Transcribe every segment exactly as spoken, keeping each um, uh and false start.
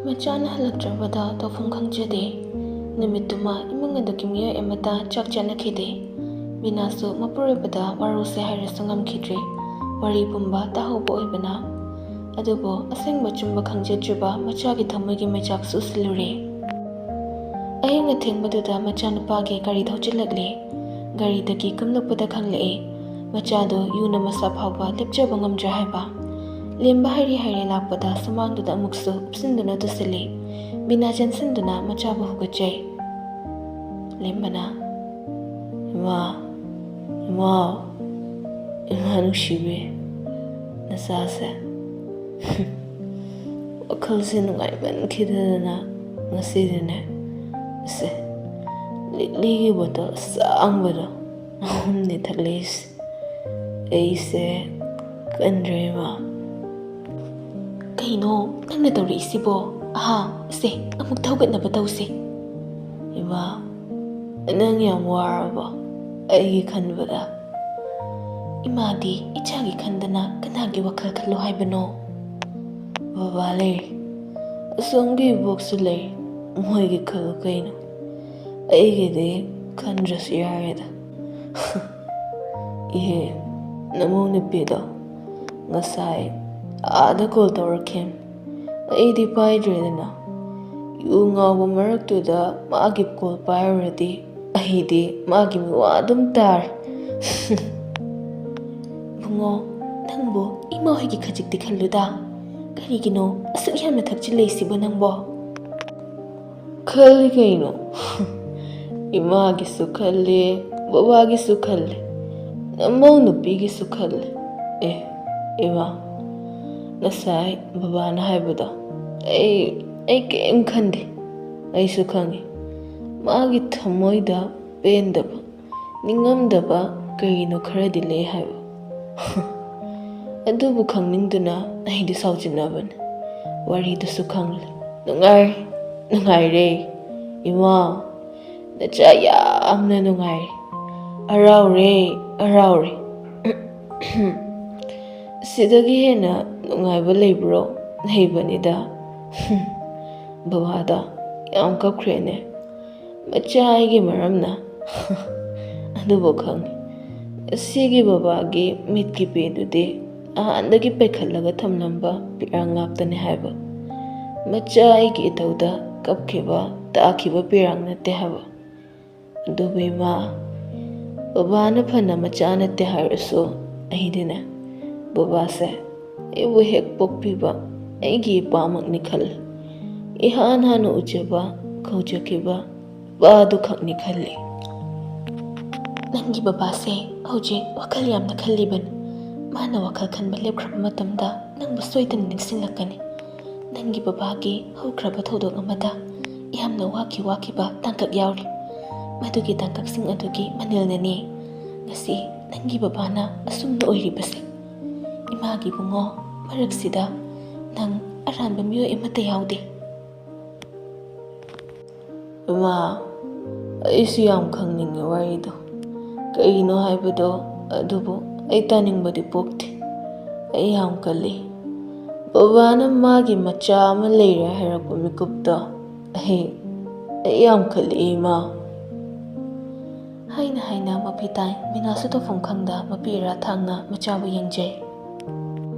ꯃꯆꯥꯅ ꯍꯜꯂꯛꯇ꯭ꯔꯕꯗ ꯇꯧꯐꯝ ꯈꯪꯖꯗꯦ꯫ ꯅꯨꯃꯤꯠꯇꯨꯃ ꯏꯃꯨꯡ ꯑꯗꯨꯒꯤ ꯃꯤꯑꯣꯏ ꯑꯃꯠꯇ ꯆꯥꯛ ꯆꯥꯅꯈꯤꯗꯦ꯫ ꯕꯤꯅꯥꯁꯨ ꯃꯄꯨꯔꯣꯏꯕꯗ ꯋꯥꯔꯧꯁꯦ ꯍꯥꯏꯔꯁꯨ ꯉꯝꯈꯤꯗ꯭ꯔꯦ꯫ ꯋꯥꯔꯤ ꯄꯨꯝꯕ ꯇꯥꯍꯧꯕ ꯑꯣꯏꯕꯅ꯫ ꯑꯗꯨꯕꯨ ꯑꯁꯦꯡꯕ ꯑꯆꯨꯝꯕ ꯈꯪꯖꯗ꯭ꯔꯤꯕ ꯃꯆꯥꯒꯤ ꯊꯃꯣꯏꯒꯤ ꯃꯩꯆꯥꯛꯁꯨ ꯎꯁꯤꯜꯂꯨꯔꯦ꯫ ꯑꯍꯤꯡ ꯑꯊꯦꯡꯕꯗꯨꯗ ꯃꯆꯥꯅꯨꯄꯥꯒꯤ ꯒꯥꯔꯤ ꯊꯧꯖꯤꯜꯂꯛꯂꯦ꯫ ꯒꯥꯔꯤꯗꯒꯤ ꯀꯨꯝꯂꯛꯄꯗ ꯈꯪꯂꯛꯑꯦ, ꯃꯆꯥꯗꯣ ꯌꯨꯅ ꯃꯁꯥ ꯐꯥꯎꯕ ꯂꯦꯞꯆꯕ ꯉꯝꯗ꯭ꯔꯦ ꯍꯥꯏꯕ꯫ ꯂꯦꯝꯕ ꯍꯩꯔꯤ ꯍꯩꯔꯦ ꯂꯥꯛꯄꯗ ꯁꯨꯃꯥꯡꯗꯨꯗ ꯑꯃꯨꯛꯁꯨ ꯎꯞꯁꯤꯟꯗꯨꯅ ꯇꯨꯁꯤꯜꯂꯦ꯫ ꯕꯤꯅꯥ ꯆꯦꯟꯁꯤꯟꯗꯨꯅ ꯃꯆꯥꯕꯨ ꯍꯧꯒꯠꯆꯩ꯫ ꯂꯦꯝꯕꯅ, "ꯏꯃꯥ, ꯏꯃꯥ, ꯏꯃꯥ ꯅꯨꯡꯁꯤꯕꯤ, ꯅꯆꯥꯁꯦ ꯋꯥꯈꯜꯁꯦ ꯅꯨꯡꯉꯥꯏꯃꯟꯈꯤꯗꯗꯅ ꯉꯁꯤꯗꯤꯅꯦ, ꯑꯁꯦ, ꯂꯤꯛꯂꯤꯒꯤ ꯕꯣꯇꯜ ꯑꯁꯥꯡꯕꯗꯣ ꯑꯍꯨꯝꯅꯤ ꯊꯛꯂꯛꯏꯁꯦ꯫ ꯑꯩꯁꯦ ꯀꯟꯗ꯭ꯔꯦ, ꯏꯃꯥ꯫" "ꯀꯩꯅꯣ ꯅꯪꯅ ꯇꯧꯔꯛꯏꯁꯤꯕꯣ? ꯑꯍꯥ, ꯁꯦ, ꯑꯃꯨꯛ ꯊꯧꯒꯠꯅꯕ ꯇꯧꯁꯦ꯫" "ꯏꯃꯥ, ꯅꯪ ꯌꯥꯝ ꯋꯥꯔꯕꯣ ꯑꯩꯒꯤ ꯈꯟꯕꯗ?" "ꯏꯃꯥꯗꯤ ꯏꯆꯥꯒꯤ ꯈꯟꯗꯅ ꯀꯅꯥꯒꯤ ꯋꯥꯈꯜ ꯈꯜꯂꯣ ꯍꯥꯏꯕꯅꯣ?" "ꯕꯕꯥ ꯂꯩꯔꯤ, ꯑꯁꯣꯝꯒꯤ ꯏꯕꯣꯛꯁꯨ ꯂꯩꯔꯤ, ꯃꯣꯏꯒꯤ ꯈꯜꯂꯨ ꯀꯩꯅꯣ, ꯑꯩꯒꯤꯗꯤ ꯈꯟꯗ꯭ꯔꯁꯨ ꯌꯥꯔꯦꯗ꯫" "ꯏꯍꯦ, ꯅꯃꯧ ꯅꯨꯄꯤꯗꯣ ꯉꯁꯥꯏ ꯑꯥꯗ ꯀꯣꯜ ꯇꯧꯔꯛꯈꯤꯕꯅꯤ, ꯑꯩꯗꯤ ꯄꯥꯏꯗ꯭ꯔꯦꯗꯅ꯫ ꯌꯨ ꯉꯥꯎꯕ ꯃꯔꯛꯇꯨꯗ ꯃꯥꯒꯤ ꯀꯣꯜ ꯄꯥꯏꯔꯨꯔꯗꯤ ꯑꯩꯗꯤ ꯃꯥꯒꯤ ꯃꯤꯋꯥ ꯑꯗꯨꯝ ꯇꯥꯔꯦ꯫" "ꯏꯕꯨꯡꯉꯣ, ꯅꯪꯕꯨ ꯏꯃꯥ ꯍꯣꯏꯒꯤ ꯈꯖꯤꯛꯇꯤ ꯈꯜꯂꯨꯗ꯫ ꯀꯔꯤꯒꯤꯅꯣ ꯑꯁꯨꯛ ꯌꯥꯝꯅ ꯊꯛꯆꯤꯜꯂꯛꯏꯁꯤꯕꯣ ꯅꯪꯕꯣ?" "ꯈꯜꯂꯤ ꯀꯩꯅꯣ꯫ ꯏꯃꯥꯒꯤꯁꯨ ꯈꯜꯂꯤ, ꯕꯕꯥꯒꯤꯁꯨ ꯈꯜꯂꯤ, ꯅꯃꯧ ꯅꯨꯄꯤꯒꯤꯁꯨ ꯈꯜꯂꯤ꯫ ꯑꯦ, ꯏꯃꯥ, ꯉꯁꯥꯏ ꯕꯕꯥꯅ ꯍꯥꯏꯕꯗꯣ ꯑꯩ, ꯑꯩ ꯀꯩꯝ ꯈꯟꯗꯦ꯫ ꯑꯩꯁꯨ ꯈꯪꯉꯤ, ꯃꯥꯒꯤ ꯊꯃꯣꯏꯗ ꯄꯦꯟꯗꯕ, ꯅꯤꯡꯉꯝꯗꯕ ꯀꯔꯤꯅꯣ ꯈꯔꯗꯤ ꯂꯩ ꯍꯥꯏꯕ꯫ ꯑꯗꯨꯕꯨ ꯈꯪꯅꯤꯡꯗꯨꯅ ꯑꯩꯗꯤ ꯁꯥꯎꯖꯤꯟꯅꯕꯅꯤ꯫ ꯋꯥꯔꯤꯗꯨꯁꯨ ꯈꯪꯂꯦ꯫ ꯅꯨꯡꯉꯥꯏ-, ꯅꯨꯡꯉꯥꯏꯔꯦ, ꯏꯃꯥ꯫ ꯅꯆꯥ ꯌꯥꯝꯅ ꯅꯨꯡꯉꯥꯏꯔꯦ꯫ ꯍꯔꯥꯎꯔꯦ, ꯍꯔꯥꯎꯔꯦ꯫" "ꯁꯤꯗꯒꯤ ꯍꯦꯟꯅ ꯅꯨꯡꯉꯥꯏꯕ ꯂꯩꯕ꯭ꯔꯣ?" "ꯂꯩꯕꯅꯤꯗ꯫" ꯕꯕꯥꯗꯣ ꯌꯥꯝ ꯀꯞꯈ꯭ꯔꯦꯅꯦ꯫ ꯃꯆꯥ ꯑꯩꯒꯤ ꯃꯔꯝꯅ꯫ ꯑꯗꯨꯕꯨ ꯈꯪꯉꯤ꯫ ꯑꯁꯤꯒꯤ ꯕꯕꯥꯒꯤ ꯃꯤꯠꯀꯤ ꯄꯤꯗꯨꯗꯤ ꯑꯍꯥꯟꯗꯒꯤ ꯄꯩꯈꯠꯂꯒ ꯊꯝꯂꯝꯕ ꯄꯤꯔꯥꯡ ꯉꯥꯛꯇꯅꯤ ꯍꯥꯏꯕ꯫ ꯃꯆꯥ ꯑꯩꯒꯤ ꯏꯊꯧꯗ ꯀꯞꯈꯤꯕ, ꯇꯥꯈꯤꯕ ꯄꯤꯔꯥꯡ ꯅꯠꯇꯦ ꯍꯥꯏꯕ꯫ ꯑꯗꯨꯕꯨ ꯏꯃꯥ, ꯕꯕꯥꯅ ꯐꯅ ꯃꯆꯥ ꯅꯠꯇꯦ ꯍꯥꯏꯔꯁꯨ, ꯑꯩꯗꯤꯅꯦ, ꯕꯕꯥꯁꯦ ꯑꯩꯕꯨ ꯍꯦꯛ ꯄꯣꯛꯄꯤꯕ ꯑꯩꯒꯤ ꯏꯄꯥꯃꯛꯅꯤ ꯈꯜꯂꯤ꯫ ꯏꯍꯥꯟ ꯍꯥꯟꯅ ꯎꯖꯕ, ꯀꯧꯖꯈꯤꯕ ꯏꯄꯥꯗꯨ ꯈꯛꯅꯤ ꯈꯜꯂꯤ꯫ ꯅꯪꯒꯤ ꯕꯕꯥꯁꯦ ꯍꯧꯖꯤꯛ ꯋꯥꯈꯜ ꯌꯥꯝꯅ ꯈꯜꯂꯤꯕꯅꯤ꯫ ꯃꯥꯅ ꯋꯥꯈꯜ ꯈꯟꯕ ꯂꯦꯞꯈ꯭ꯔꯕ ꯃꯇꯝꯗ ꯅꯪꯕꯨ ꯁꯣꯏꯗꯅ ꯅꯤꯡꯁꯤꯡꯂꯛꯀꯅꯤ꯫ ꯅꯪꯒꯤ ꯕꯕꯥꯒꯤ ꯍꯧꯈ꯭ꯔꯕ ꯊꯧꯗꯣꯛ ꯑꯃꯗ ꯌꯥꯝꯅ ꯋꯥꯈꯤ ꯋꯥꯈꯤꯕ ꯇꯥꯡꯀꯛ ꯌꯥꯎꯔꯤ꯫ ꯃꯗꯨꯒꯤ ꯇꯥꯡꯀꯛꯁꯤꯡ ꯑꯗꯨꯒꯤ ꯃꯅꯤꯜꯅꯅꯤ ꯉꯁꯤ ꯅꯪꯒꯤ ꯕꯕꯥꯅ ꯑꯁꯨꯝꯅ ꯑꯣꯏꯔꯤꯕꯁꯦ꯫ ꯏꯃꯥꯒꯤ ꯏꯕꯨꯡꯉꯣ, ꯃꯔꯛꯁꯤꯗ ꯅꯪ ꯑꯔꯥꯟꯕ ꯃꯤꯑꯣꯏ ꯑꯃꯠꯇ ꯌꯥꯎꯗꯦ꯫ ꯏꯃꯥ, ꯑꯩꯁꯨ ꯌꯥꯝ ꯈꯪꯅꯤꯡꯉꯤ ꯋꯥꯔꯤꯗꯣ꯫ ꯀꯩꯅꯣ ꯍꯥꯏꯕꯗꯣ, ꯑꯗꯨꯕꯨ ꯑꯩ ꯇꯥꯅꯤꯡꯕꯗꯤ ꯄꯣꯛꯇꯦ꯫ ꯑꯩ ꯌꯥꯝ ꯀꯜꯂꯤ꯫ ꯕꯕꯥꯅ ꯃꯥꯒꯤ ꯃꯆꯥ ꯑꯃ ꯂꯩꯔꯦ ꯍꯥꯏꯔꯛꯄ ꯃꯤꯀꯨꯞꯇꯣ ꯑꯩ, ꯑꯩ ꯌꯥꯝ ꯀꯜꯂꯤ, ꯏꯃꯥ꯫ ꯍꯥꯏꯅ ꯍꯥꯏꯅ ꯃꯄꯤ ꯇꯥꯏ꯫ ꯃꯤꯅꯥꯁꯨ ꯇꯧꯐꯝ ꯈꯪꯗ ꯃꯄꯤ ꯏꯔꯥ ꯊꯥꯡꯅ ꯃꯆꯥꯕꯨ ꯌꯦꯡꯖꯩ꯫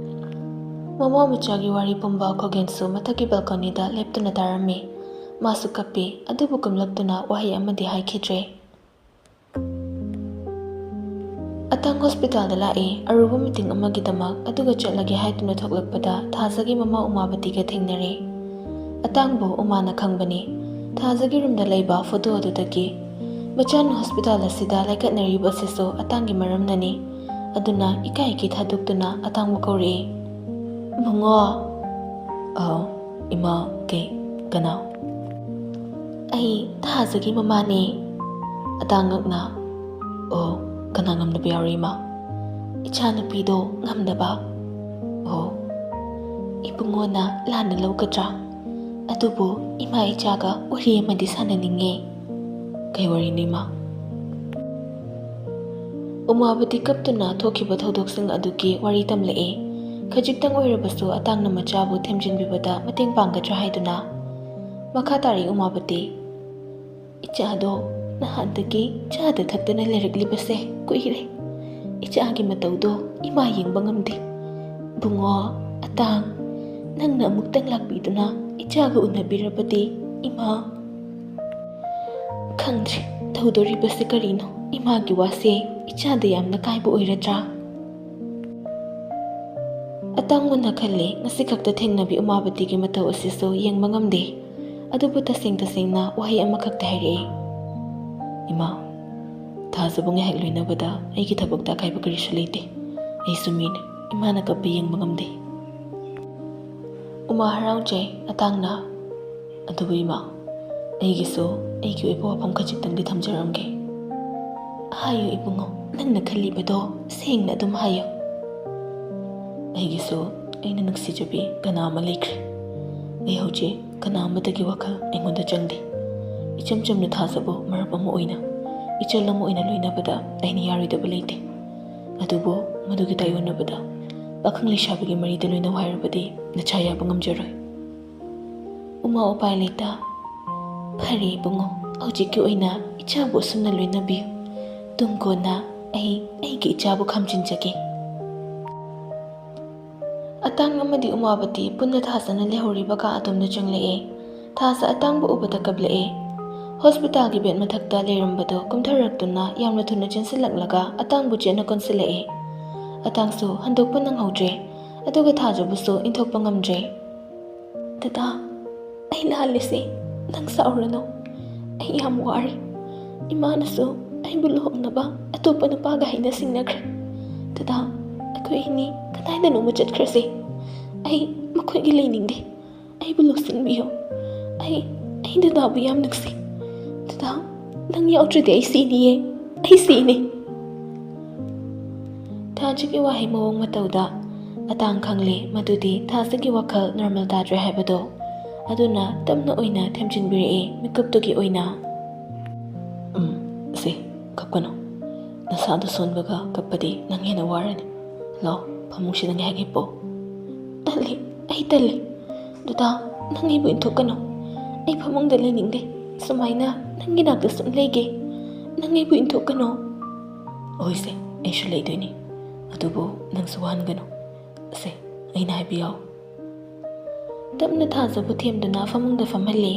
ꯃꯃꯥ ꯃꯆꯥꯒꯤ ꯋꯥꯔꯤ ꯄꯨꯝꯕ ꯈꯣꯒꯦꯟꯁꯨ ꯃꯊꯛꯀꯤ ꯕꯦꯜꯀꯣꯅꯤꯗ ꯂꯦꯞꯇꯨꯅ ꯇꯥꯔꯝꯃꯤ꯫ ꯃꯥꯁꯨ ꯀꯞꯄꯤ, ꯑꯗꯨꯕꯨ ꯀꯨꯝꯂꯛꯇꯨꯅ ꯋꯥꯍꯩ ꯑꯃꯗꯤ ꯍꯥꯏꯈꯤꯗ꯭ꯔꯦ꯫ ꯑꯇꯥꯡ ꯍꯣꯁꯄꯤꯇꯥꯜꯗ ꯂꯥꯛꯏ꯫ ꯑꯔꯨꯕ ꯃꯤꯇꯤꯡ ꯑꯃꯒꯤꯗꯃꯛ ꯑꯗꯨꯒ ꯆꯠꯂꯒꯦ ꯍꯥꯏꯗꯨꯅ ꯊꯣꯛꯂꯛꯄꯗ ꯊꯥꯖꯒꯤ ꯃꯃꯥ ꯎꯃꯥꯕꯇꯤꯒ ꯊꯦꯡꯅꯔꯦ꯫ ꯑꯇꯥꯡꯕꯨ ꯎꯃꯥꯅ ꯈꯪꯕꯅꯤ꯫ ꯊꯥꯖꯒꯤ ꯔꯨꯝꯗ ꯂꯩꯕ ꯐꯣꯇꯣ ꯑꯗꯨꯗꯒꯤ꯫ ꯃꯆꯥꯅ ꯍꯣꯁꯄꯤꯇꯥꯜ ꯑꯁꯤꯗ ꯂꯥꯏꯀꯠꯅꯔꯤꯕ ꯑꯁꯤꯁꯨ ꯑꯇꯥꯡꯒꯤ ꯃꯔꯝꯅꯅꯤ꯫ ꯑꯗꯨꯅ ꯏꯀꯥꯏ ꯏꯀꯤ ꯊꯥꯗꯣꯛꯇꯨꯅ ꯑꯇꯥꯡꯕꯨ ꯀꯧꯔꯛꯏ꯫ "ꯏꯕꯨꯡꯉꯣ!" "ꯑꯥꯎ, ꯏꯃꯥ, ꯀꯩ, ꯀꯅꯥ?" "ꯑꯩ ꯊꯥꯖꯒꯤ ꯃꯃꯥꯅꯦ꯫" ꯑꯇꯥꯡ ꯉꯛꯅ, "ꯑꯣ, ꯀꯅꯥ ꯉꯝꯗꯕ ꯌꯥꯎꯔꯤ, ꯏꯃꯥ?" "ꯏꯆꯥꯅꯨꯄꯤꯗꯣ ꯉꯝꯗꯕ꯫" "ꯑꯣ, ꯏꯕꯨꯡꯉꯣꯅ ꯂꯥꯟꯅ ꯂꯧꯒꯗ꯭ꯔꯥ? ꯑꯗꯨꯕꯨ ꯏꯃꯥ ꯏꯆꯥꯒ ꯋꯥꯔꯤ ꯑꯃꯗꯤ ꯁꯥꯟꯅꯅꯤꯡꯉꯦ꯫" "ꯀꯩ ꯋꯥꯔꯤꯅꯣ, ꯏꯃꯥ?" ꯎꯃꯥꯕꯇꯤ ꯀꯞꯇꯨꯅ ꯊꯣꯛꯈꯤꯕ ꯊꯧꯗꯣꯛꯁꯤꯡ ꯑꯗꯨꯒꯤ ꯋꯥꯔꯤ ꯇꯝꯂꯛꯏ꯫ ꯈꯖꯤꯛꯇꯪ ꯑꯣꯏꯔꯕꯁꯨ ꯑꯇꯥꯡꯅ ꯃꯆꯥꯕꯨ ꯊꯦꯝꯖꯤꯟꯕꯤꯕꯗ ꯃꯇꯦꯡ ꯄꯥꯡꯒꯗ꯭ꯔꯥ ꯍꯥꯏꯗꯨꯅ꯫ ꯃꯈꯥ ꯇꯥꯔꯛꯏ ꯎꯃꯥꯕꯇꯤ, "ꯏꯆꯥꯗꯣ ꯅꯍꯥꯟꯗꯒꯤ ꯆꯥꯗ ꯊꯛꯇꯅ ꯂꯩꯔꯛꯂꯤꯕꯁꯦ ꯀꯨꯏꯔꯦ꯫ ꯏꯆꯥꯒꯤ ꯃꯇꯧꯗꯣ ꯏꯃꯥ ꯌꯦꯡꯕ ꯉꯝꯗꯦ꯫ ꯏꯕꯨꯡꯉꯣ, ꯑꯇꯥꯡ, ꯅꯪꯅ ꯑꯃꯨꯛꯇꯪ ꯂꯥꯛꯄꯤꯗꯨꯅ ꯏꯆꯥꯒ ꯎꯅꯕꯤꯔꯕꯗꯤ ꯏꯃꯥ꯫ ꯈꯪꯗ꯭ꯔꯦ ꯇꯧꯗꯣꯔꯤꯕꯁꯦ ꯀꯔꯤꯅꯣ? ꯏꯃꯥꯒꯤ ꯋꯥꯁꯦ ꯏꯆꯥꯗ ꯌꯥꯝꯅ ꯀꯥꯏꯕ ꯑꯣꯏꯔꯗ꯭ꯔꯥ?" ꯑꯇꯥꯡ ꯃꯨꯟꯅ ꯈꯜꯂꯦ꯫ ꯉꯁꯤ ꯈꯛꯇ ꯊꯦꯡꯅꯕꯤ ꯎꯃꯥꯕꯇꯤꯒꯤ ꯃꯇꯧ ꯑꯁꯤꯁꯨ ꯌꯦꯡꯕ ꯉꯝꯗꯦ꯫ ꯑꯗꯨꯕꯨ ꯇꯁꯦꯡ ꯇꯁꯦꯡꯅ ꯋꯥꯍꯩ ꯑꯃꯈꯛꯇ ꯍꯥꯏꯔꯛꯑꯦ, "ꯏꯃꯥ, ꯊꯥꯖꯕꯨ ꯉꯥꯏꯍꯥꯛ ꯂꯣꯏꯅꯕꯗ ꯑꯩꯒꯤ ꯊꯕꯛꯇ ꯑꯀꯥꯏꯕ ꯀꯔꯤꯁꯨ ꯂꯩꯇꯦ꯫ ꯑꯩꯁꯨ ꯃꯤꯅꯤ꯫ ꯏꯃꯥꯅ ꯀꯞꯄ ꯌꯦꯡꯕ ꯉꯝꯗꯦ꯫" ꯎꯃꯥ ꯍꯔꯥꯎꯖꯩ꯫ ꯑꯇꯥꯡꯅ, "ꯑꯗꯨꯕꯨ ꯏꯃꯥ, ꯑꯩꯒꯤꯁꯨ ꯑꯩꯒꯤ ꯑꯣꯏꯕ ꯋꯥꯐꯝ ꯈꯖꯤꯛꯇꯪꯗꯤ ꯊꯝꯖꯔꯝꯒꯦ꯫" "ꯍꯥꯏꯌꯨ ꯏꯕꯨꯡꯉꯣ, ꯅꯪꯅ ꯈꯜꯂꯤꯕꯗꯣ ꯁꯦꯡꯅ ꯑꯗꯨꯝ ꯍꯥꯏꯌꯨ꯫" "ꯑꯩꯒꯤꯁꯨ ꯑꯩꯅ ꯅꯨꯡꯁꯤꯖꯕꯤ ꯀꯅꯥ ꯑꯃ ꯂꯩꯈ꯭ꯔꯦ꯫ ꯑꯩ ꯍꯧꯖꯤꯛ ꯀꯅꯥ ꯑꯃꯠꯇꯒꯤ ꯋꯥꯈꯜ ꯑꯩꯉꯣꯟꯗ ꯆꯪꯗꯦ꯫ ꯏꯆꯝ ꯆꯝꯅ ꯊꯥꯖꯕ ꯃꯔꯨꯞ ꯑꯃ ꯑꯣꯏꯅ, ꯏꯆꯜ ꯑꯃ ꯑꯣꯏꯅ ꯂꯣꯏꯅꯕꯗ ꯑꯩꯅ ꯌꯥꯔꯣꯏꯗꯕ ꯂꯩꯇꯦ꯫ ꯑꯗꯨꯕꯨ ꯃꯗꯨꯒꯤ ꯇꯥꯏꯑꯣꯟꯅꯕꯗ ꯄꯥꯈꯪ ꯂꯩꯁꯥꯕꯤꯒꯤ ꯃꯔꯤꯗ ꯂꯣꯏꯅꯧ ꯍꯥꯏꯔꯕꯗꯤ ꯅꯆꯥ ꯌꯥꯕ ꯉꯝꯖꯔꯣꯏ꯫" ꯎꯃꯥ ꯎꯄꯥꯏ ꯂꯩꯇ, "ꯐꯔꯦ ꯏꯕꯨꯡꯉꯣ, ꯍꯧꯖꯤꯛꯀꯤ ꯑꯣꯏꯅ ꯏꯆꯥꯕꯨ ꯑꯁꯨꯝꯅ ꯂꯣꯏꯅꯕꯤꯌꯨ꯫ ꯇꯨꯡ ꯀꯣꯟꯅ ꯑꯩ ꯑꯩꯒꯤ ꯏꯆꯥꯕꯨ ꯈꯥꯝꯖꯤꯟꯖꯒꯦ꯫" ꯑꯇꯥꯡ ꯑꯃꯗꯤ ꯎꯃꯥꯕꯇꯤ ꯄꯨꯟꯅ ꯊꯥꯖꯅ ꯂꯩꯍꯧꯔꯤꯕ ꯀꯥ ꯑꯗꯣꯝꯗ ꯆꯪꯂꯛꯑꯦ꯫ ꯊꯥꯖ ꯑꯇꯥꯡꯕ ꯎꯕꯗ ꯀꯞꯂꯛꯑꯦ꯫ ꯍꯣꯁꯄꯤꯇꯥꯜꯒꯤ ꯕꯦꯗ ꯃꯊꯛꯇ ꯂꯩꯔꯝꯕꯗꯣ ꯀꯨꯝꯊꯔꯛꯇꯨꯅ ꯌꯥꯝꯅ ꯊꯨꯅ ꯆꯦꯟꯁꯤꯜꯂꯛꯂꯒ ꯑꯇꯥꯡꯕꯨ ꯆꯦꯠꯅ ꯀꯣꯟꯁꯤꯜꯂꯛꯑꯦ꯫ ꯑꯇꯥꯡꯁꯨ ꯍꯟꯗꯣꯛꯄ ꯅꯪꯍꯧꯗ꯭ꯔꯦ꯫ ꯑꯗꯨꯒ ꯊꯥꯖꯕꯨꯁꯨ ꯏꯟꯊꯣꯛꯄ ꯉꯝꯗ꯭ꯔꯦ꯫ "ꯗꯗꯥ, ꯑꯩ ꯂꯥꯜꯂꯤꯁꯦ ꯅꯪ ꯁꯥꯎꯔꯅꯨ꯫ ꯑꯩ ꯌꯥꯝ ꯋꯥꯔꯦ꯫ ꯏꯃꯥꯅꯁꯨ ꯑꯩꯕꯨ ꯂꯨꯍꯣꯡꯅꯕ ꯑꯇꯣꯞꯄ ꯅꯨꯄꯥꯒ ꯍꯥꯏꯅ ꯁꯤꯡꯅꯈ꯭ꯔꯦ꯫ ꯗꯗꯥ, ꯑꯩꯈꯣꯏ ꯑꯅꯤ ꯀꯗꯥꯏꯗꯅꯣꯃ ꯆꯠꯈ꯭ꯔꯁꯦ꯫ ꯑꯩ ꯃꯈꯣꯏꯒꯤ ꯂꯩꯅꯤꯡꯗꯦ꯫ ꯑꯩꯕꯨ ꯂꯧꯁꯤꯟꯕꯤꯌꯨ꯫ ꯑꯩ, ꯑꯩ ꯗꯗꯥꯕꯨ ꯌꯥꯝ ꯅꯨꯡꯁꯤ꯫ ꯗꯗꯥ, ꯅꯪ ꯌꯥꯎꯗ꯭ꯔꯗꯤ ꯑꯩ ꯁꯤꯅꯤꯌꯦ꯫ ꯑꯩ ꯁꯤꯅꯤ꯫" ꯊꯥꯖꯒꯤ ꯋꯥꯍꯩ ꯃꯑꯣꯡ ꯃꯇꯧꯗ ꯑꯇꯥꯡ ꯈꯪꯂꯦ ꯃꯗꯨꯗꯤ ꯊꯥꯖꯒꯤ ꯋꯥꯈꯜ ꯅꯣꯔꯃꯦꯜ ꯇꯥꯗ꯭ꯔꯦ ꯍꯥꯏꯕꯗꯣ꯫ ꯑꯗꯨꯅ ꯇꯞꯅ ꯑꯣꯏꯅ ꯊꯦꯝꯖꯤꯟꯕꯤꯔꯛꯑꯦ ꯃꯤꯀꯨꯞꯇꯨꯒꯤ ꯑꯣꯏꯅ꯫ "ꯎꯝ, ꯁꯦ, ꯀꯞꯀꯅꯨ꯫ ꯅꯁꯥꯗꯣ ꯁꯣꯟꯕꯒ ꯀꯞꯄꯗꯤ ꯅꯪ ꯍꯦꯟꯅ ꯋꯥꯔꯅꯤ꯫ ꯂꯥꯎ, ꯐꯃꯨꯡꯁꯤꯗ ꯉꯥꯏꯍꯥꯛ ꯍꯤꯞꯄꯣ꯫" "ꯇꯜꯂꯤ, ꯑꯩ ꯇꯜꯂꯤ꯫ ꯗꯗꯥ, ꯅꯪ ꯑꯩꯕꯨ ꯏꯟꯊꯣꯛꯀꯅꯨ꯫ ꯑꯩ ꯐꯃꯨꯡꯗ ꯂꯩꯅꯤꯡꯗꯦ꯫ ꯁꯨꯃꯥꯏꯅ ꯅꯪꯒꯤ ꯅꯥꯛꯇ ꯁꯨꯝ ꯂꯩꯒꯦ꯫ ꯅꯪ ꯑꯩꯕꯨ ꯏꯟꯊꯣꯛꯀꯅꯣ꯫ ꯍꯣꯏꯁꯦ, ꯑꯩꯁꯨ ꯂꯩꯗꯣꯏꯅꯤ꯫ ꯑꯗꯨꯕꯨ ꯅꯪꯁꯨ ꯋꯥꯍꯟꯒꯅꯨ꯫ ꯁꯦ, ꯑꯩꯅ ꯍꯥꯏꯕ ꯌꯥꯎ꯫ ꯇꯞꯅ ꯊꯥꯖꯕꯨ ꯊꯦꯝꯗꯨꯅ ꯐꯃꯨꯡꯗ ꯐꯝꯍꯜꯂꯦ꯫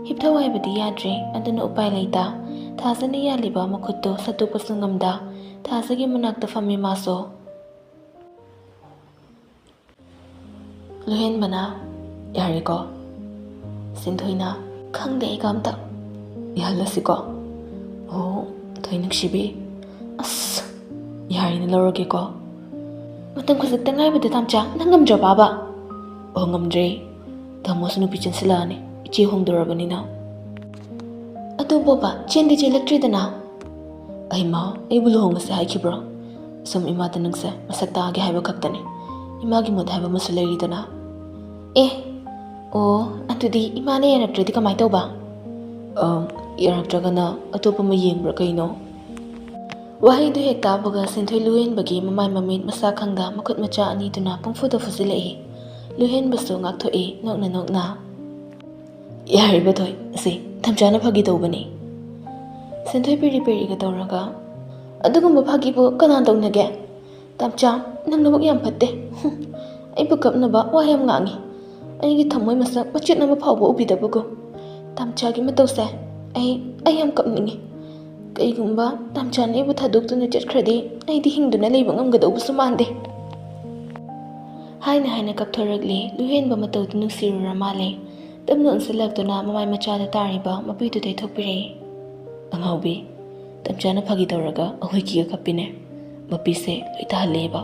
ꯍꯤꯞꯊꯧ ꯍꯥꯏꯕꯗꯤ ꯌꯥꯗ꯭ꯔꯦ, ꯑꯗꯨꯅ ꯎꯄꯥꯏ ꯂꯩꯇ ꯊꯥꯖꯅ ꯌꯥꯜꯂꯤꯕ ꯃꯈꯨꯠꯇꯣ ꯁꯠꯇꯣꯛꯄꯁꯨ ꯉꯝꯗ ꯊꯥꯖꯒꯤ ꯃꯅꯥꯛꯇ ꯐꯝꯃꯤ ꯃꯥꯁꯨ꯫ ꯂꯨꯍꯦꯟꯕꯅ, "ꯌꯥꯔꯦꯀꯣ?" ꯁꯤꯟꯊꯣꯏꯅ, "ꯈꯪꯗꯦ, ꯑꯩꯒ ꯑꯝꯇ ꯌꯥꯍꯜꯂꯁꯤꯀꯣ?" "ꯑꯣ, ꯊꯣꯏ ꯅꯨꯡꯁꯤꯕꯤ, ꯑꯁ, ꯌꯥꯔꯦꯅ ꯂꯧꯔꯒꯦꯀꯣ?" "ꯃꯇꯝ ꯈꯖꯤꯛꯇ ꯉꯥꯏꯕꯗ ꯇꯥꯝꯆꯥ, ꯅꯪ ꯉꯝꯗ꯭ꯔꯕꯕ?" "ꯑꯣ, ꯉꯝꯗ꯭ꯔꯦ꯫ ꯇꯥꯃꯣꯁꯨ ꯅꯨꯄꯤ ꯆꯦꯟꯁꯤꯜꯂꯛꯑꯅꯤ, ꯏꯆꯦ ꯍꯣꯡꯗꯣꯔꯕꯅꯤꯅ꯫" "ꯑꯗꯨ ꯕꯣꯕꯥ, ꯆꯦꯟꯗꯤ ꯆꯦꯜꯂꯛꯇ꯭ꯔꯤꯗꯅ?" "ꯑꯩꯃ, ꯑꯩꯕꯨ ꯂꯨꯍꯣꯡꯉꯁꯦ ꯍꯥꯏꯈꯤꯕ꯭ꯔꯣ? ꯁꯨꯝ ꯏꯃꯥꯗ ꯅꯪꯁꯦ ꯃꯁꯛ ꯇꯥꯒꯦ ꯍꯥꯏꯕ ꯈꯛꯇꯅꯤ꯫ ꯏꯃꯥꯒꯤ ꯃꯣꯠ ꯍꯥꯏꯕ ꯑꯃꯁꯨ ꯂꯩꯔꯤꯗꯅ꯫" "ꯑꯦ, ꯑꯣ, ꯑꯗꯨꯗꯤ ꯏꯃꯥꯅ ꯌꯥꯔꯛꯇ꯭ꯔꯗꯤ ꯀꯃꯥꯏ ꯇꯧꯕ?" "ꯑ, ꯌꯥꯔꯛꯇ꯭ꯔꯒꯅ ꯑꯇꯣꯞꯄ ꯑꯃ ꯌꯦꯡꯕ꯭ꯔꯥ ꯀꯩꯅꯣ?" ꯋꯥꯍꯩꯗꯨ ꯍꯦꯛ ꯇꯥꯕꯒ ꯁꯤꯟꯊꯣꯏ ꯂꯨꯍꯦꯟꯕꯒꯤ ꯃꯃꯥꯏ ꯃꯃꯤꯠ ꯃꯁꯥ ꯈꯪꯗ ꯃꯈꯨꯠ ꯃꯆꯥ ꯑꯅꯤꯗꯨꯅ ꯄꯪꯐꯨꯗ ꯐꯨꯖꯤꯜꯂꯛꯏ꯫ ꯂꯨꯍꯦꯟꯕꯁꯨ ꯉꯥꯛꯊꯣꯛꯏ ꯅꯣꯛꯅ ꯅꯣꯛꯅ꯫ "ꯌꯥꯔꯤꯕ ꯊꯣꯏ, ꯑꯁꯤ ꯇꯥꯝꯆꯥꯅ ꯐꯥꯒꯤ ꯇꯧꯕꯅꯤ꯫" ꯁꯤꯟꯊꯣꯏ ꯄꯦꯔꯤ ꯄꯦꯔꯤꯒ ꯇꯧꯔꯒ, "ꯑꯗꯨꯒꯨꯝꯕ ꯐꯥꯒꯤꯕꯨ ꯀꯅꯥ ꯇꯧꯅꯒꯦ? ꯇꯥꯝꯆꯥ, ꯅꯪ ꯅꯕꯨꯛ ꯌꯥꯝ ꯐꯠꯇꯦ꯫ ꯍꯨꯝ, ꯑꯩꯕꯨ ꯀꯞꯅꯕ ꯋꯥ ꯌꯥꯝ ꯉꯥꯡꯉꯤ꯫ ꯑꯩꯒꯤ ꯊꯃꯣꯏ ꯃꯁꯛ ꯃꯆꯦꯠ ꯑꯃ ꯐꯥꯎꯕ ꯎꯕꯤꯗꯕꯒꯨꯝ꯫ ꯇꯥꯝꯆꯥꯒꯤ ꯃꯇꯧꯁꯦ ꯑꯩ, ꯑꯩ ꯌꯥꯝ ꯀꯞꯅꯤꯡꯉꯤ꯫ ꯀꯩꯒꯨꯝꯕ ꯇꯥꯝꯆꯥꯅ ꯑꯩꯕꯨ ꯊꯥꯗꯣꯛꯇꯨꯅ ꯆꯠꯈ꯭ꯔꯗꯤ ꯑꯩꯗꯤ ꯍꯤꯡꯗꯨꯅ ꯂꯩꯕ ꯉꯝꯒꯗꯧꯕꯁꯨ ꯃꯥꯟꯗꯦ꯫" ꯍꯥꯏꯅ ꯍꯥꯏꯅ ꯀꯞꯊꯣꯔꯛꯂꯤ꯫ ꯂꯨꯍꯦꯟꯕ ꯃꯇꯧꯗꯨ ꯅꯨꯡꯁꯤꯔꯨꯔ ꯃꯥꯜꯂꯦ꯫ ꯇꯞꯅ ꯑꯣꯟꯁꯤꯜꯂꯛꯇꯨꯅ ꯃꯃꯥꯏ ꯃꯆꯥꯗ ꯇꯥꯔꯤꯕ ꯃꯄꯤꯗꯨ ꯇꯩꯊꯣꯛꯄꯤꯔꯛꯏ꯫ "ꯑꯉꯥꯎꯕꯤ, ꯇꯥꯝꯆꯥꯅ ꯐꯥꯒꯤ ꯇꯧꯔꯒ ꯑꯩꯈꯣꯏ ꯀꯤꯒ ꯀꯞꯄꯤꯅꯦ꯫ ꯃꯄꯤꯁꯦ ꯂꯣꯏ ꯇꯥꯍꯜꯂꯦꯕ꯫"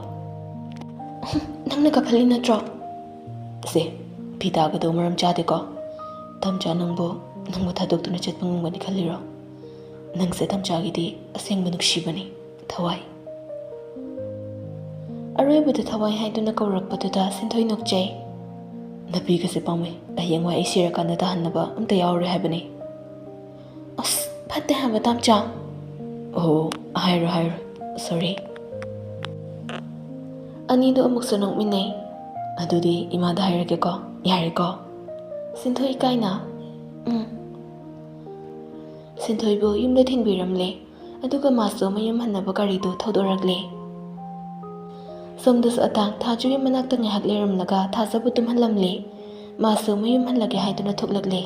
"ꯅꯪꯅ ꯀꯞꯍꯜꯂꯤ ꯅꯠꯇ꯭ꯔꯣ?" "ꯁꯦ, ꯐꯤ ꯇꯥꯒꯗꯧ ꯃꯔꯝ ꯆꯥꯗꯦꯀꯣ꯫ ꯇꯥꯝꯆꯥ ꯅꯪꯕꯨ, ꯅꯪꯕꯨ ꯊꯥꯗꯣꯛꯇꯨꯅ ꯆꯠꯄ ꯉꯝꯒꯅꯤ ꯈꯜꯂꯤꯔꯣ? ꯅꯪꯁꯦ ꯇꯥꯝꯆꯥꯒꯤꯗꯤ ꯑꯁꯦꯡꯕ ꯅꯨꯡꯁꯤꯕꯅꯤ, ꯊꯋꯥꯏ꯫" ꯑꯔꯣꯏꯕꯗ ꯊꯋꯥꯏ ꯍꯥꯏꯗꯨꯅ ꯀꯧꯔꯛꯄꯗꯨꯗ ꯁꯤꯟꯊꯣꯏ ꯅꯣꯛꯆꯩ꯫ "ꯅꯨꯄꯤꯒꯁꯦ ꯄꯥꯝꯃꯩ, ꯍꯌꯦꯡꯋꯥꯏ ꯑꯩ ꯁꯤꯔꯀꯥꯟꯗ ꯇꯥꯍꯟꯅꯕ ꯑꯝꯇ ꯌꯥꯎꯔꯣꯏ ꯍꯥꯏꯕꯅꯤ꯫" "ꯑꯁ, ꯐꯠꯇꯦ ꯍꯥꯏꯕ ꯇꯥꯝꯆꯥ꯫" "ꯑꯣ, ꯍꯥꯏꯔꯣ ꯍꯥꯏꯔꯣ, ꯁꯣꯔꯤ꯫" ꯑꯅꯤꯗꯨ ꯑꯃꯨꯛꯁꯨ ꯅꯣꯛꯃꯤꯟꯅꯩ꯫ "ꯑꯗꯨꯗꯤ ꯏꯃꯥꯗ ꯍꯥꯏꯔꯒꯦꯀꯣ, ꯌꯥꯔꯦꯀꯣ?" ꯁꯤꯟꯊꯣꯏ ꯏꯀꯥꯏꯅ, ꯎꯝ꯫ ꯁꯤꯟꯊꯣꯏꯕꯨ ꯌꯨꯝꯗ ꯊꯤꯟꯕꯤꯔꯝꯂꯦ꯫ ꯑꯗꯨꯒ ꯃꯥꯁꯨ ꯃꯌꯨꯝ ꯍꯟꯅꯕ ꯒꯥꯔꯤꯗꯨ ꯊꯧꯗꯣꯔꯛꯂꯦ꯫ ꯁꯣꯝꯗꯁꯨ ꯑꯇꯥꯡ ꯊꯥꯖꯨꯒꯤ ꯃꯅꯥꯛꯇ ꯉꯥꯏꯍꯥꯛ ꯂꯩꯔꯝꯂꯒ ꯊꯥꯖꯕꯨ ꯇꯨꯝꯍꯜꯂꯝꯂꯦ꯫ ꯃꯥꯁꯨ ꯃꯌꯨꯝ ꯍꯜꯂꯒꯦ ꯍꯥꯏꯗꯨꯅ ꯊꯣꯛꯂꯛꯂꯦ꯫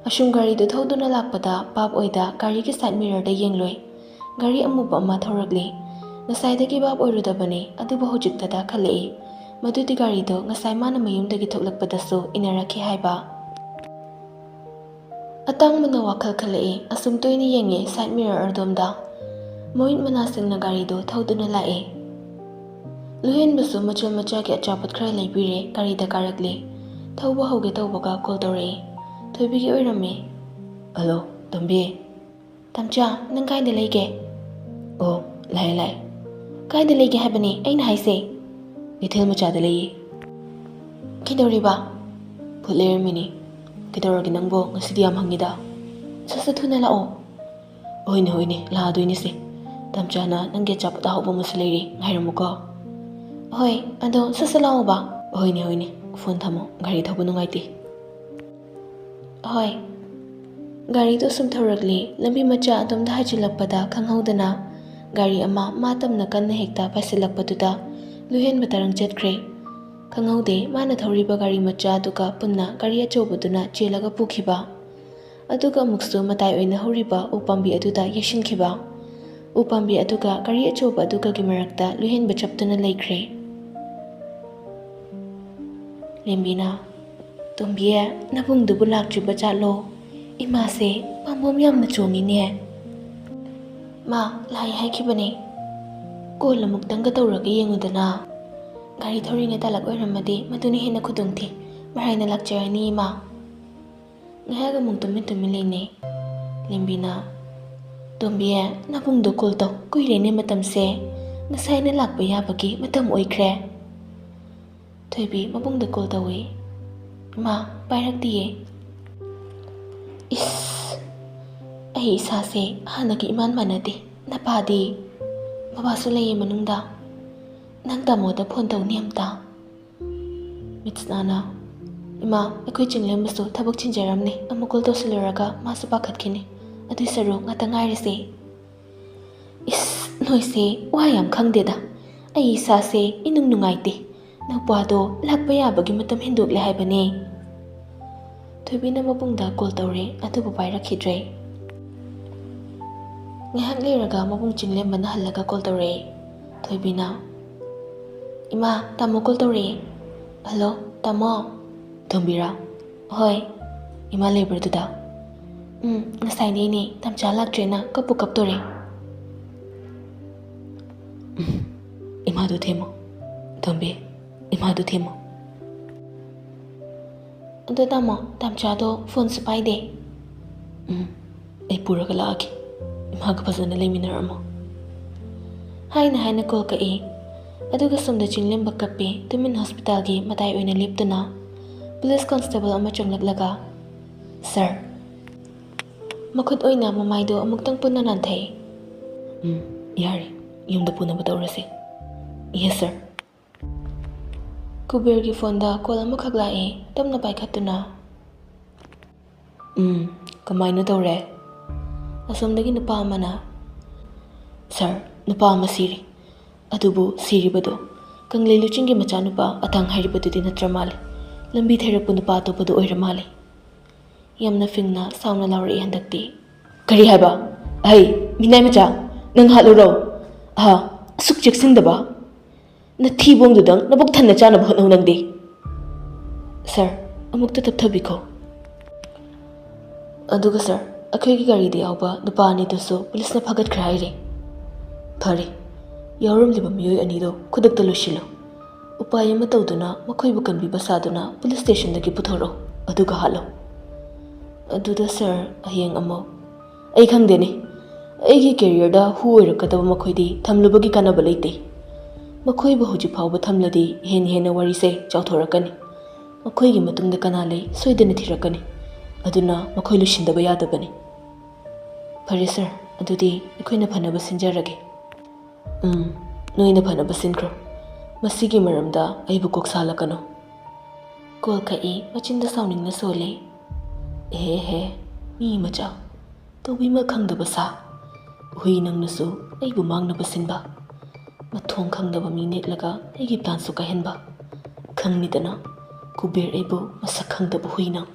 ꯑꯁꯨꯝ ꯒꯥꯔꯤꯗꯨ ꯊꯧꯗꯨꯅ ꯂꯥꯛꯄꯗ ꯄꯥꯞ ꯑꯣꯏꯗ ꯒꯥꯔꯤꯒꯤ side mirrorꯗ ꯌꯦꯡꯂꯨꯏ꯫ ꯒꯥꯔꯤ ꯑꯃꯨꯕ ꯑꯃ ꯊꯧꯔꯛꯂꯤ꯫ ꯉꯁꯥꯏꯗꯒꯤ ꯚꯥꯞ ꯑꯣꯏꯔꯨꯗꯕꯅꯤ, ꯑꯗꯨꯕꯨ ꯍꯧꯖꯤꯛꯇꯗ ꯈꯜꯂꯛꯏ꯫ ꯃꯗꯨꯗꯤ ꯒꯥꯔꯤꯗꯣ ꯉꯁꯥꯏ ꯃꯥꯅ ꯃꯌꯨꯝꯗꯒꯤ ꯊꯣꯛꯂꯛꯄꯗꯁꯨ ꯏꯟꯅꯔꯛꯈꯤ ꯍꯥꯏꯕ꯫ ꯑꯇꯥꯡꯕꯅ ꯋꯥꯈꯜ ꯈꯜꯂꯛꯏ꯫ ꯑꯁꯨꯝ ꯇꯣꯏꯅ ꯌꯦꯡꯉꯦ side mirror ꯑꯗꯣꯝꯗ꯫ ꯃꯃꯤꯠ ꯃꯅꯥꯁꯤꯡꯅ ꯒꯥꯔꯤꯗꯣ ꯊꯧꯗꯨꯅ ꯂꯥꯛꯑꯦ꯫ ꯂꯨꯍꯦꯟꯕꯁꯨ ꯃꯆꯜ ꯃꯆꯥꯒꯤ ꯑꯆꯥꯄꯣꯠ ꯈꯔ ꯂꯩꯕꯤꯔꯦ, ꯒꯥꯔꯤꯗ ꯀꯥꯔꯛꯂꯦ꯫ ꯊꯧꯕ ꯍꯧꯒꯦ ꯇꯧꯕꯒ call ꯇꯧꯔꯛꯑꯦ꯫ ꯊꯣꯏꯕꯤꯒꯤ ꯑꯣꯏꯔꯝꯃꯦ꯫ "ꯍꯜꯂꯣ, ꯇꯣꯝꯕꯤ꯫ ꯇꯝꯆꯥ, ꯅꯪ ꯀꯥꯏꯗ ꯂꯩꯒꯦ?" "ꯑꯣ, ꯂꯥꯛꯑꯦ, ꯂꯥꯛꯑꯦ꯫ ꯀꯥꯏꯗ ꯂꯩꯒꯦ ꯍꯥꯏꯕꯅꯦ ꯑꯩꯅ ꯍꯥꯏꯁꯦ?" "ꯀꯩꯊꯦꯜ ꯃꯆꯥꯗ ꯂꯩꯌꯦ꯫" "ꯀꯩꯗꯧꯔꯤꯕ?" "ꯄꯣꯠ ꯂꯩꯔꯝꯃꯤꯅꯦ꯫ ꯀꯩꯗꯧꯔꯒꯦ ꯅꯪꯕꯣ? ꯉꯁꯤꯗꯤ ꯌꯥꯝ ꯍꯪꯉꯤꯗ꯫" "ꯁꯠ ꯁꯠ ꯊꯨꯅ ꯂꯥꯛꯑꯣ꯫" "ꯍꯣꯏꯅꯦ, ꯍꯣꯏꯅꯦ, ꯂꯥꯛꯑꯗꯣꯏꯅꯤꯁꯦ꯫ ꯇꯝꯆꯥꯅ ꯅꯪꯒꯤ ꯑꯆꯥꯄꯣꯠ ꯑꯍꯥꯎꯕ ꯑꯃꯁꯨ ꯂꯩꯔꯤ, ꯉꯥꯏꯔꯝꯃꯨꯀꯣ꯫" "ꯍꯣꯏ, ꯑꯗꯣ ꯁꯠ ꯁꯠ ꯂꯥꯛꯑꯣꯕ꯫" "ꯍꯣꯏꯅꯦ, ꯍꯣꯏꯅꯦ, ꯐꯣꯟ ꯊꯝꯃꯣ, ꯒꯥꯔꯤ ꯊꯧꯕ ꯅꯨꯡꯉꯥꯏꯇꯦ꯫" "ꯍꯣꯏ꯫" ꯒꯥꯔꯤꯗꯨ ꯁꯨꯝ ꯊꯧꯔꯛꯂꯤ꯫ ꯂꯝꯕꯤ ꯃꯆꯥ ꯑꯗꯣꯝꯗ ꯍꯥꯏꯖꯤꯜꯂꯛꯄꯗ ꯈꯪꯍꯧꯗꯅ ꯒꯥꯔꯤ ꯑꯃ ꯃꯥ ꯇꯝꯅ ꯀꯟꯅ ꯍꯦꯛꯇ ꯄꯥꯏꯁꯤꯜꯂꯛꯄꯗꯨꯗ ꯂꯨꯍꯦꯟꯕ ꯇꯔꯪ ꯆꯠꯈ꯭ꯔꯦ꯫ ꯈꯪꯍꯧꯗꯦ, ꯃꯥꯅ ꯊꯧꯔꯤꯕ ꯒꯥꯔꯤ ꯃꯆꯥ ꯑꯗꯨꯒ ꯄꯨꯟꯅ ꯒꯥꯔꯤ ꯑꯆꯧꯕꯗꯨꯅ ꯆꯦꯜꯂꯒ ꯄꯨꯈꯤꯕ꯫ ꯑꯗꯨꯒ ꯑꯃꯨꯛꯁꯨ ꯃꯇꯥꯏ ꯑꯣꯏꯅ ꯍꯧꯔꯤꯕ ꯎ ꯄꯥꯝꯕꯤ ꯑꯗꯨꯗ ꯌꯩꯁꯤꯟꯈꯤꯕ꯫ ꯎ ꯄꯥꯝꯕꯤ ꯑꯗꯨꯒ ꯒꯥꯔꯤ ꯑꯆꯧꯕ ꯑꯗꯨꯒꯒꯤ ꯃꯔꯛꯇ ꯂꯨꯍꯦꯟꯕ ꯆꯞꯇꯨꯅ ꯂꯩꯈ꯭ꯔꯦ꯫ ꯂꯦꯝꯕꯤꯅ, "ꯇꯣꯝꯕꯤ, ꯅꯕꯨꯡꯗꯨꯕꯨ ꯂꯥꯛꯇ꯭ꯔꯤꯕ ꯖꯥꯠꯂꯣ? ꯏꯃꯥꯁꯦ ꯄꯥꯝꯕꯣꯝ ꯌꯥꯝꯅ ꯆꯣꯡꯉꯤꯅꯦ꯫" "ꯃꯥ ꯂꯥꯛꯏ ꯍꯥꯏꯈꯤꯕꯅꯦ꯫ ꯀꯣꯜ ꯑꯃꯨꯛꯇꯪꯒ ꯇꯧꯔꯒ ꯌꯦꯡꯉꯨꯗꯅ꯫ ꯒꯥꯔꯤ ꯊꯧꯔꯤꯉꯩ ꯇꯥꯂꯛ ꯑꯣꯏꯔꯝꯃꯗꯤ ꯃꯗꯨꯅ ꯍꯦꯟꯅ ꯈꯨꯗꯣꯡ ꯊꯤ꯫ ꯃꯔꯥꯏꯅ ꯂꯥꯛꯆꯔꯅꯤ ꯏꯃꯥ꯫" ꯉꯥꯏꯍꯥꯛ ꯑꯃꯨꯛ ꯇꯨꯃꯤꯟ ꯇꯨꯃꯤꯟ ꯂꯩꯅꯩ꯫ ꯂꯦꯝꯕꯤꯅ, "ꯇꯣꯝꯕꯤ, ꯅꯕꯨꯡꯗꯣ ꯀꯣꯜ ꯇꯧ꯫ ꯀꯨꯏꯔꯦꯅꯦ ꯃꯇꯝꯁꯦ꯫ ꯉꯁꯥꯏꯅ ꯂꯥꯛꯄ ꯌꯥꯕꯒꯤ ꯃꯇꯝ ꯑꯣꯏꯈ꯭ꯔꯦ꯫" ꯊꯣꯏꯕꯤ ꯃꯕꯨꯡꯗ ꯀꯣꯜ ꯇꯧꯏ꯫ "ꯃꯥ ꯄꯥꯏꯔꯛꯇꯤꯌꯦ꯫" "ꯏꯁ, ꯑꯩ ꯏꯁꯥꯁꯦ ꯍꯥꯟꯅꯒ ꯏꯃꯥꯟ ꯃꯥꯟꯅꯗꯦ꯫ ꯅꯄꯥꯗꯤ?" "ꯕꯕꯥꯁꯨ ꯂꯩꯌꯦ ꯃꯅꯨꯡꯗ꯫" "ꯅꯪ ꯇꯥꯃꯣꯗ ꯐꯣꯟ ꯇꯧꯅꯤ ꯑꯝꯇ꯫" ꯃꯤꯠꯁꯅꯥꯅ, ꯏꯃꯥ, ꯑꯩꯈꯣꯏ ꯆꯤꯡꯂꯦꯝꯕꯁꯨ ꯊꯕꯛ ꯆꯤꯟꯖꯔꯝꯅꯤ, ꯑꯃꯨꯛ ꯀꯣꯜ ꯇꯧꯁꯤꯜꯂꯨꯔꯒ ꯃꯥꯁꯨ ꯄꯥꯈꯠꯈꯤꯅꯤ꯫ ꯑꯗꯨꯏ ꯁꯔꯨꯛ ꯉꯥꯛꯇ ꯉꯥꯏꯔꯁꯤ꯫ ꯏꯁ, ꯅꯣꯏꯁꯦ ꯋꯥ ꯌꯥꯝ ꯈꯪꯗꯦꯗ꯫ ꯑꯩ ꯏꯁꯥꯁꯦ ꯏꯅꯨꯡ ꯅꯨꯡꯉꯥꯏꯇꯦ꯫ ꯅꯧꯄꯥꯗꯣ ꯂꯥꯛꯄ ꯌꯥꯕꯒꯤ ꯃꯇꯝ ꯍꯦꯟꯗꯣꯛꯂꯦ ꯍꯥꯏꯕꯅꯦ꯫ ꯊꯣꯏꯕꯤꯅ ꯃꯕꯨꯡꯗ ꯀꯣꯜ ꯇꯧꯔꯦ, ꯑꯗꯨꯕꯨ ꯄꯥꯏꯔꯛꯈꯤꯗ꯭ꯔꯦ꯫ ꯉꯥꯏꯍꯥꯛ ꯂꯩꯔꯒ ꯃꯕꯨꯡ ꯆꯤꯡꯂꯦꯝꯕꯅ ꯍꯜꯂꯒ ꯀꯣꯜ ꯇꯧꯔꯛꯑꯦ꯫ ꯊꯣꯏꯕꯤꯅ, "ꯏꯃꯥ, ꯇꯥꯃꯣ ꯀꯣꯜ ꯇꯧꯔꯛꯑꯦ꯫ ꯍꯜꯂꯣ, ꯇꯥꯃꯣ?" "ꯊꯣꯝꯕꯤꯔꯥ?" "ꯍꯣꯏ꯫ ꯏꯃꯥ ꯂꯩꯕ꯭ꯔꯣ ꯑꯗꯨꯗ?" "ꯎꯝ, ꯉꯁꯥꯏꯗꯩꯅꯦ, ꯇꯥꯝꯆꯥ ꯂꯥꯛꯇ꯭ꯔꯦꯅ ꯀꯞꯄꯨ ꯀꯞꯇꯣꯔꯦ꯫" "ꯎꯝ, ꯏꯃꯥꯗꯨ ꯊꯦꯝꯃꯣ, ꯊꯣꯝꯕꯤ, ꯏꯃꯥꯗꯨ ꯊꯦꯝꯃꯣ꯫" "ꯑꯗꯣ ꯇꯥꯃꯣ, ꯇꯥꯝꯆꯥꯗꯣ ꯐꯣꯟꯁꯨ ꯄꯥꯏꯗꯦ꯫" "ꯎꯝ, ꯑꯩ ꯄꯨꯔꯒ ꯂꯥꯛꯑꯒꯦ꯫ ꯏꯃꯥꯒ ꯐꯖꯅ ꯂꯩꯃꯤꯟꯅꯔꯝꯃꯣ꯫" ꯍꯥꯏꯅ ꯍꯥꯏꯅ ꯀꯣꯜ ꯀꯛꯏ꯫ ꯑꯗꯨꯒ ꯁꯣꯝꯗ ꯆꯤꯡꯂꯦꯝꯕ ꯀꯞꯄꯤ꯫ ꯇꯨꯃꯤꯟ ꯍꯣꯁꯄꯤꯇꯥꯜꯒꯤ ꯃꯇꯥꯏ ꯑꯣꯏꯅ ꯂꯦꯞꯇꯨꯅ ꯄꯨꯂꯤꯁ ꯀꯣꯟꯁꯇꯦꯕꯜ ꯑꯃ ꯆꯪꯂꯛꯂꯒ, "ꯁꯥꯔ꯫" ꯃꯈꯨꯠ ꯑꯣꯏꯅ ꯃꯃꯥꯏꯗꯣ ꯑꯃꯨꯛꯇꯪ ꯄꯨꯟꯅ ꯅꯥꯟꯊꯩ꯫ "ꯎꯝ, ꯌꯥꯔꯦ꯫ ꯌꯨꯝꯗ ꯄꯨꯅꯕ ꯇꯧꯔꯁꯤ꯫" "ꯌꯦꯁ, ꯁꯥꯔ꯫" ꯀꯨꯕꯦꯔꯒꯤ ꯐꯣꯟꯗ ꯀꯣꯜ ꯑꯃꯈꯛ ꯂꯥꯛꯏ꯫ ꯇꯞꯅ ꯄꯥꯏꯈꯠꯇꯨꯅ, "ꯎꯝ, ꯀꯃꯥꯏꯅ ꯇꯧꯔꯦ?" ꯑꯁꯣꯝꯗꯒꯤ ꯅꯨꯄꯥ ꯑꯃꯅ, "ꯁꯥꯔ, ꯅꯨꯄꯥ ꯑꯃ ꯁꯤꯔꯦ꯫ ꯑꯗꯨꯕꯨ ꯁꯤꯔꯤꯕꯗꯣ ꯀꯪꯂꯩ ꯂꯨꯆꯤꯡꯒꯤ ꯃꯆꯥꯅꯨꯄꯥ ꯑꯇꯥꯡ ꯍꯥꯏꯔꯤꯕꯗꯨꯗꯤ ꯅꯠꯇ꯭ꯔ ꯃꯥꯜꯂꯦ꯫ ꯂꯝꯕꯤ ꯊꯩꯔꯛꯄ ꯅꯨꯄꯥ ꯑꯇꯣꯞꯄꯗꯨ ꯑꯣꯏꯔ ꯃꯥꯜꯂꯦ꯫" ꯌꯥꯝꯅ ꯐꯤꯡꯅ ꯁꯥꯎꯅ ꯂꯥꯎꯔꯛꯏ ꯍꯟꯗꯛꯇꯤ꯫ "ꯀꯔꯤ ꯍꯥꯏꯕ? ꯑꯍꯩ, ꯃꯤꯅꯥꯏ ꯃꯆꯥ, ꯅꯪ ꯍꯥꯠꯂꯨꯔꯣ? ꯑꯍꯥ, ꯑꯁꯨꯛ ꯆꯦꯛꯁꯤꯟꯗꯕ? ꯅꯊꯤꯕꯣꯡꯗꯨꯗꯪ ꯅꯕꯨꯛ ꯊꯟꯅ ꯆꯥꯅꯕ ꯍꯣꯠꯅꯧ ꯅꯪꯗꯤ꯫" "ꯁꯥꯔ, ꯑꯃꯨꯛꯇ ꯇꯞꯊꯕꯤꯈꯣ꯫" "ꯑꯗꯨꯒ ꯁꯥꯔ, ꯑꯩꯈꯣꯏꯒꯤ ꯒꯥꯔꯤꯗ ꯌꯥꯎꯕ ꯅꯨꯄꯥ ꯑꯅꯤꯗꯨꯁꯨ ꯄꯨꯂꯤꯁꯅ ꯐꯥꯒꯠꯈ꯭ꯔꯦ ꯍꯥꯏꯔꯤ꯫" "ꯐꯔꯦ, ꯌꯥꯎꯔꯝꯂꯤꯕ ꯃꯤꯑꯣꯏ ꯑꯅꯤꯗꯣ ꯈꯨꯗꯛꯇ ꯂꯣꯏꯁꯤꯜꯂꯨ꯫ ꯎꯄꯥꯏ ꯑꯃ ꯇꯧꯗꯨꯅ ꯃꯈꯣꯏꯕꯨ ꯀꯟꯕꯤꯕ ꯁꯥꯗꯨꯅ ꯄꯨꯂꯤꯁ ꯁ꯭ꯇꯦꯁꯟꯗꯒꯤ ꯄꯨꯊꯣꯔꯛꯑꯣ, ꯑꯗꯨꯒ ꯍꯥꯠꯂꯣ꯫" "ꯑꯗꯨꯗ ꯁꯥꯔ, ꯍꯌꯦꯡ ꯑꯃꯨꯛ..." "ꯑꯩ ꯈꯪꯗꯦꯅꯦ꯫ ꯑꯩꯒꯤ ꯀꯦꯔꯤꯌꯔꯗ ꯍꯨ ꯑꯣꯏꯔꯛꯀꯗꯕ ꯃꯈꯣꯏꯗꯤ ꯊꯝꯂꯨꯕꯒꯤ ꯀꯥꯟꯅꯕ ꯂꯩꯇꯦ꯫ ꯃꯈꯣꯏꯕꯨ ꯍꯧꯖꯤꯛ ꯐꯥꯎꯕ ꯊꯝꯂꯗꯤ ꯍꯦꯟꯅ ꯍꯦꯟꯅ ꯋꯥꯔꯤꯁꯦ ꯆꯥꯎꯊꯣꯔꯛꯀꯅꯤ꯫ ꯃꯈꯣꯏꯒꯤ ꯃꯇꯨꯡꯗ ꯀꯅꯥ ꯂꯩ ꯁꯣꯏꯗꯅ ꯊꯤꯔꯛꯀꯅꯤ꯫ ꯑꯗꯨꯅ ꯃꯈꯣꯏ ꯂꯣꯏꯁꯤꯟꯗꯕ ꯌꯥꯗꯕꯅꯤ꯫" "ꯐꯔꯦ ꯁꯥꯔ, ꯑꯗꯨꯗꯤ ꯑꯩꯈꯣꯏꯅ ꯐꯅꯕ ꯁꯤꯟꯖꯔꯒꯦ꯫" "ꯎꯝ, ꯅꯣꯏꯅ ꯐꯅꯕ ꯁꯤꯟꯈ꯭ꯔꯣ꯫ ꯃꯁꯤꯒꯤ ꯃꯔꯝꯗ ꯑꯩꯕꯨ ꯀꯣꯛ ꯁꯥꯍꯜꯂꯛꯀꯅꯨ꯫" ꯀꯣꯜ ꯀꯛꯏ, ꯃꯆꯤꯟꯗ ꯁꯥꯎꯅꯤꯡꯅ ꯁꯣꯜꯂꯤ꯫ ꯑꯦꯍꯦ ꯍꯦ, ꯃꯤ ꯃꯆꯥ, ꯇꯧꯕꯤꯃ ꯈꯪꯗꯕ ꯁꯥ꯫ ꯍꯨꯏ ꯅꯪꯅꯁꯨ ꯑꯩꯕꯨ ꯃꯥꯡꯅꯕ ꯁꯤꯟꯕ꯫ ꯃꯊꯣꯡ ꯈꯪꯗꯕ ꯃꯤ ꯅꯦꯛꯂꯒ ꯑꯩꯒꯤ ꯄ꯭ꯂꯥꯟꯁꯨ ꯀꯥꯏꯍꯟꯕ꯫ ꯈꯪꯅꯤꯗꯅ, ꯀꯨꯕꯦꯔ ꯑꯩꯕꯨ ꯃꯁꯛ ꯈꯪꯗꯕ ꯍꯨꯏ ꯅꯪ꯫